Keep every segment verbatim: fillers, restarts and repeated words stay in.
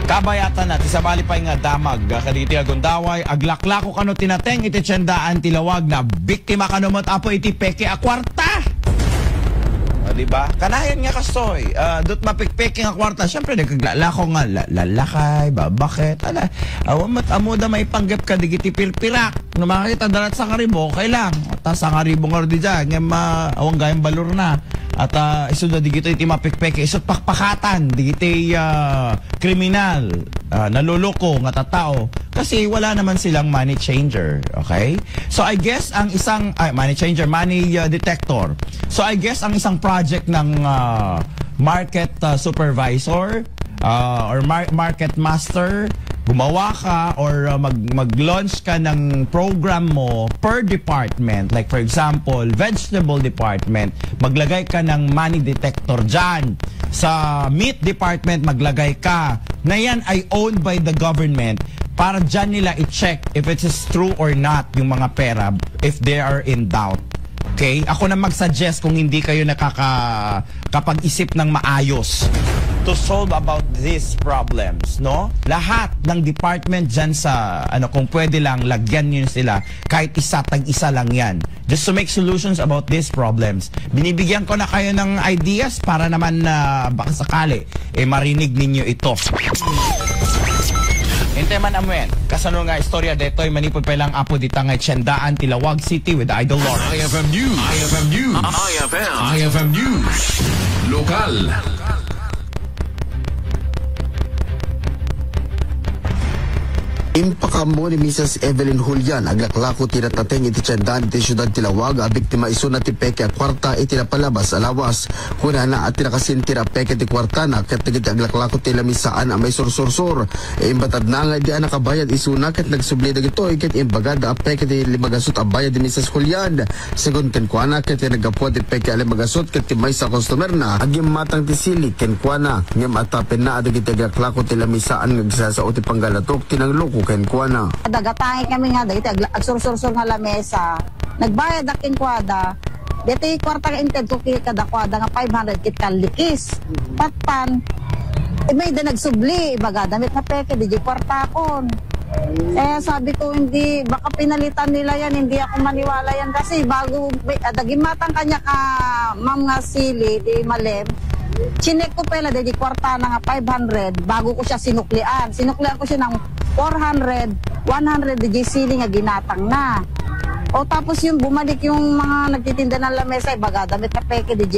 Kabayatan na, ti sabali pay nga damag, ah, kadagiti agundaway, aglaklako kano ti nateng iti tiendaan ti lawag, nabiktima kano met, Apo, iti peke a kuarta. Ah, di ba? Kanayon nga kastoy, ah, dut mapikpeke nga kuarta, siyempre, nagkaglako nga la-, lalakay, babaket, ala, awan met ammoda maipanggep kadagiti pirpirak. No makakita da lat sangaribu, okay lang. Ta sangaribu nga rudi dyan, ngem, ah, awan gayam balor na. At, ah, isu da digito iti mapikpeke, isu pakpakatan, digiti, ah, kriminal, ah, naloloko nga tattao. Kasi wala naman silang money changer, okay? So, I guess ang isang, ay, money changer, money, ah, detector. So, I guess ang isang project ng, ah, market, ah, supervisor, ah, or mar-, market master, gumawa ka or, ah, mag-, mag-launch ka ng program mo per department. Like, for example, vegetable department, maglagay ka ng money detector dyan. Sa meat department, maglagay ka. Na yan ay owned by the government para dyan nila i-check if it is true or not yung mga pera, if they are in doubt. Okay? Ako na mag-suggest kung hindi kayo nakaka-, kapag-isip ng maayos to solve about these problems, no? Lahat ng department dyan sa, ano, kung pwede lang, lagyan niyo sila, kahit isa, tag-isa lang yan. Just to make solutions about these problems. Binibigyan ko na kayo ng ideas para naman na baka sakali, eh, marinig ninyo ito. Hintay man, amuen. Kasano nga istorya detoy, manipod pa lang, Apo, dita nga tiendaan ti Laoag City with Idol Lawrence. I F M News. I F M News. I F M. I F M News. Lokal. Impakaammo ni Missus Evelyn Julian, aglaklako ti natnateng iti tiendaan iti siudad ti Laoag, a biktima isuna ti peke a kuarta iti napalabas a lawas. Kunana a ti nakasentir a peke ti kuartana ket dagiti aglaklako ti lamisaan a maisursursor. Imbatadna nga idi a nakabayad isuna ket nagsubli dagitoy ket imbagada a peke ti limagasut a bayad ni Missus Julian. Segun kenkuana, ket ti naggapuan ti peke a limagasut ket ti maysa a customerna, agimmatang ti sili kenkuana. Ngem atapenna a dagiti aglaklako ti lamisaan nga agsasao ti panggalatok ti nangloko kenkuana. Dagatangay kami nga dagiti agla-, agsursursor nga lamesa. Nagbayad a kenkuada. Deti kuarta nga intedko kadakuada nga five hundred ket kallikis. Patpan, eh, mayda nagsubli, ibagada met a peke, didi kuartakon. Eh, sabi ko, "Hindi, baka pinalitan nila yan, hindi ako maniwala yan." Kasi bago, may, ah, dagimmatang kanya ka, ma'am, nga sili, di malem. Chinek ko pala, di kuarta na nga five hundred, bago ko siya sinuklian. Sinuklian ko siya ng four hundred, one hundred, di sili nga ginatang na. O, tapos yung bumalik yung mga nagtitinda ng lamesa, ibagada met a peke, di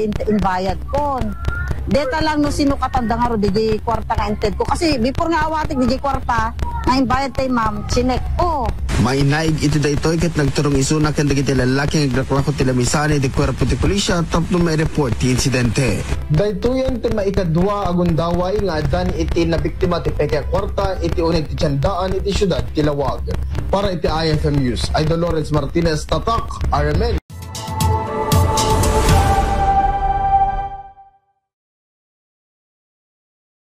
in-, inbayad ko. Deta lang no sinukatan da nga ro, di kuarta nga inted ko. Kasi before nga awatik, di kuarta, nga inbayad tay ma'am, chinek ko. Mainaig iti daytoy ket nagturong isuna ken dagiti lallaki nga aglaklako ti lamisaan iti kuerpo ti pulisya tapno maireport ti insidente. Daytoyen ti maikadua a gundaway nga addan iti nabiktima ti peke a kuarta iti uneg ti tiendaan iti siudad ti Laoag. Para iti I F M News, Idol Lawrence Martinez, Tatak, R M N,